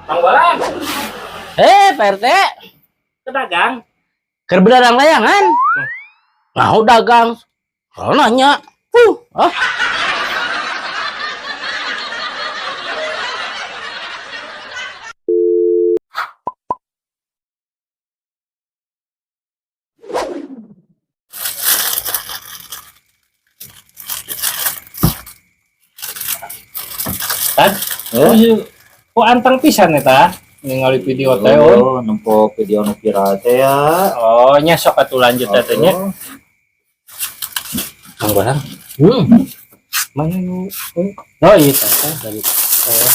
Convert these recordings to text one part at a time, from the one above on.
Mang Bolang, Pak RT, ke dagang. Keur bedarang layangan. Mau dagang. Kalau nanya, ah. Tad, Eh? ku anteng pisan eta ningali video teh euy. Oh, nempo video nu viral teh ya. Oh, nya sok atuh lanjut teh nya. Oh, Mang Bolang. Mana nu? Oh, iya teh dari teh.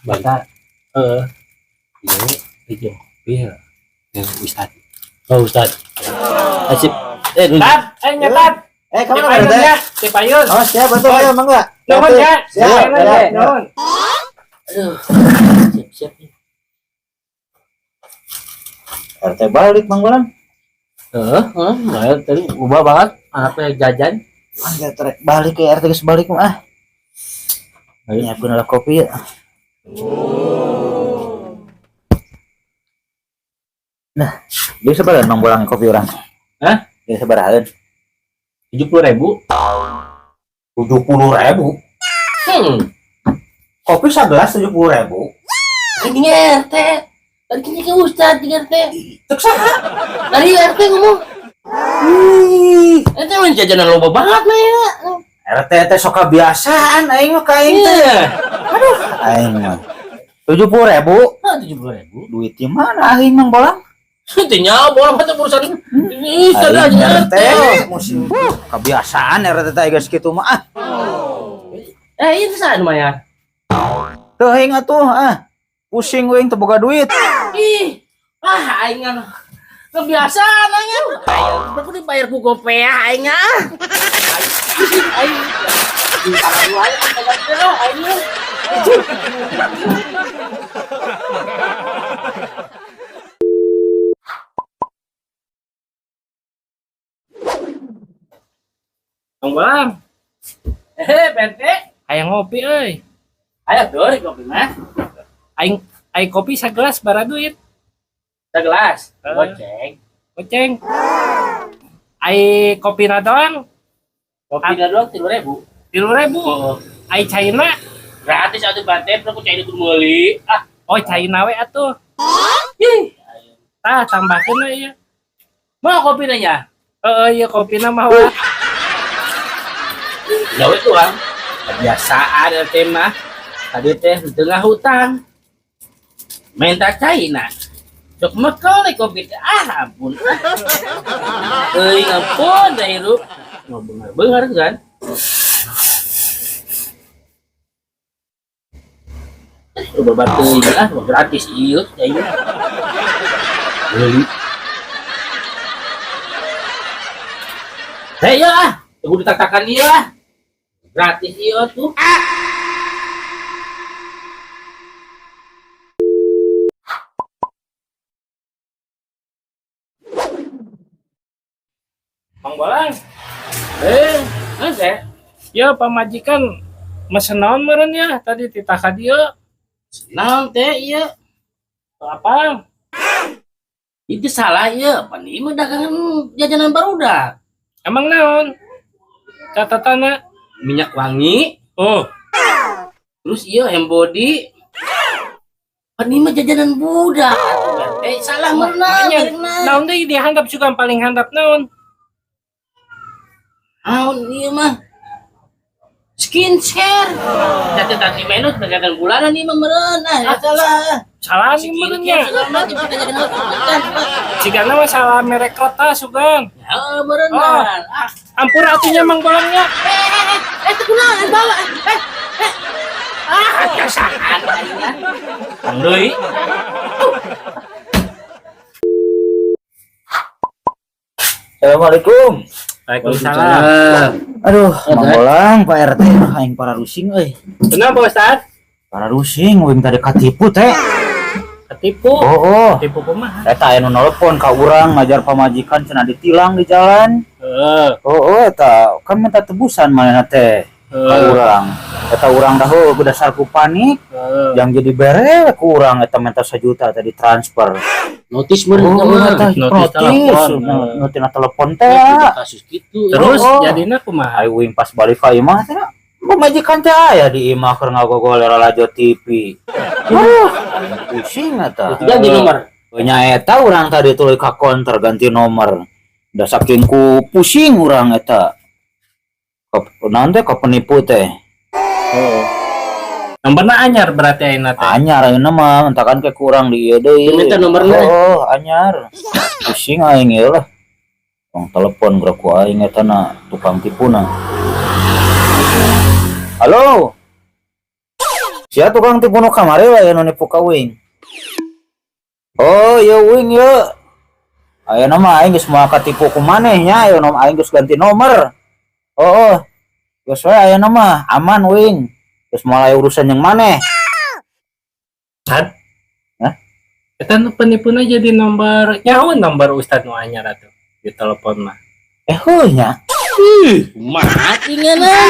Bata heeh. Ieu ieu kopi ya. Yang Ustad. Oh, Ustad. Asip. Eh, Tad, eh nya Tad. Eh, Ti kamu payun RT? ya, ti payun. Oh, siap betul ya, mangga. Nuhun ya. Siap, Ti payun, siap. nuhun. Aduh. Siap, siap. RT balik Mang Bolang. Heeh, heeh, tadi ubah banget anaknya jajan. Mangga trek balik ke RT geus balik mah ah. Ayo. Nyiapkeun lah kopi ya. Nah, dia sabaraha Mang Bolang kopi urang? Hah? Dia sabaraha? 70.000. 70.000. Kopi segelas 70.000. Ini RT. Tadi kini ke Ustad di RT. Cek saha? Tadi RT ngomong, Ih, RT mah jajanan loba banget mah ya. RT teh sok kebiasaan aing mah ka aing teh. Iya. Aing mah 70.000. Ah, 70.000. Duitnya mana aing Mang Bolang? Intinya bola mah urusan ini Ustad Aing aja. RT musim kebiasaan RT teh geus kitu mah ah. Eh, itu saha lumayan. Teu aing atuh ah. Pusing we aing teu boga duit. Ih, ah aing kan kebiasaan aing. Aing aku dibayar ku GoPay ya aing ah. Aing di tangan lu aja pegang teh ah, aing. Mang Bolang, Eh, PT. hayang ngopi euy. Ayo tuh kopi mah. Aing aing kopi sagelas bara duit. Segelas. Eh. Goceng. Goceng. Ai kopina doang Kopi doang 3.000. 3.000. Oh, Ai caina, gratis atuh Bante, aku cai kudu meuli. Ah, oh caina we atuh. ih. Tah tambahkeun we ieu. Mau kopi nya? Heeh, ieu kopina mah wa. Ya we tuang. Kebiasaan RT mah. Tadi teh di tengah hutan. Minta caina. Sok mekel nih kopi teh. Ah, ampun. Euy, ampun dah hirup. Mau bengar-bengar kan. Udah batu ini ah, gratis ieu ieu. Beli. Hei ya ah, tunggu ditaktakan ieu ah. Gratis ieu tuh. Mang Bolang, Eh, teh. ya pamajikan mesen naon meureun ya tadi titah ka dieu. Naon teh ieu? Apa? Itu salah ieu, pan ieu mah dagangan jajanan barudak. Emang naon? Catatanna. Minyak wangi, Oh, terus ieu embody. Pan ieu mah jajanan budak. Eh, salah meureun Makanya, mereunna. naon deui dihandap juga paling handap naon? Naon ieu mah? Skincare. Catatan di menu dagangan bulanan ieu mah meureun. Ah, ya salah. Salah nih meureun nya. Segala macam dagangan bukan. Sigana mah salah merek kertas sugan. Ya, meureun. Oh. Ah, Ampura atuh nya Mang Bolangnya. eh, itu kunaon bawa. Eh, eh. Ah, kesahan aing ah. Kang deui. Assalamualaikum. Waalaikumsalam. Aduh, Mang Bolang, Pak RT, aing para rusing euy. Kenapa Pak Ustad? Para rusing uing tadi katipu teh. Ketipu. Oh. Ketipu kumaha? Eta aya nu nelpon ka urang, ngajar pamajikan cenah ditilang di jalan. Oh, eta kan minta tebusan manehna teh ka urang. Eta urang dah heuh dasar ku panik yang jadi bere ku urang eta minta 1 juta tadi transfer. Notis meureun Oh, mah. eta Notis notis, telepon. notis telepon teh. Udah kasus gitu. Terus Oh. jadinya kumaha? Ayo uing pas balik ka imah teh, pamajikan teh aya di imah keur ngagogoler lalajo TV. Pusing eta. Ganti nomor. Nya eta urang tadi tuluy ka konter ganti nomor. Da saking ku pusing urang eta. Ke naon teh, ka penipu teh. Oh. Nomorna anyar berarti ayeuna teh. Anyar ayeuna mah, entakan ke kurang di ieu deui. Minta nomorna. Oh, anyar. Pusing aing ieu lah. Tong telepon geura ku aing eta na tukang tipuna. Halo. Sia tukang tipu nu kamari wae nu nipu ka uing. Oh, iya uing ye. Ayeuna mah aing geus moal katipu ku maneh nya, ayeuna mah aing geus ganti nomor. Oh. Geus we ayeuna mah aman uing. Geus moal aya urusan jeung maneh. Tad. Hah? Eta nu penipuna jadi nomor nyaho nomor ustad nu anyar atuh di telepon mah. Eh, heuh nya. Mati ngeunah.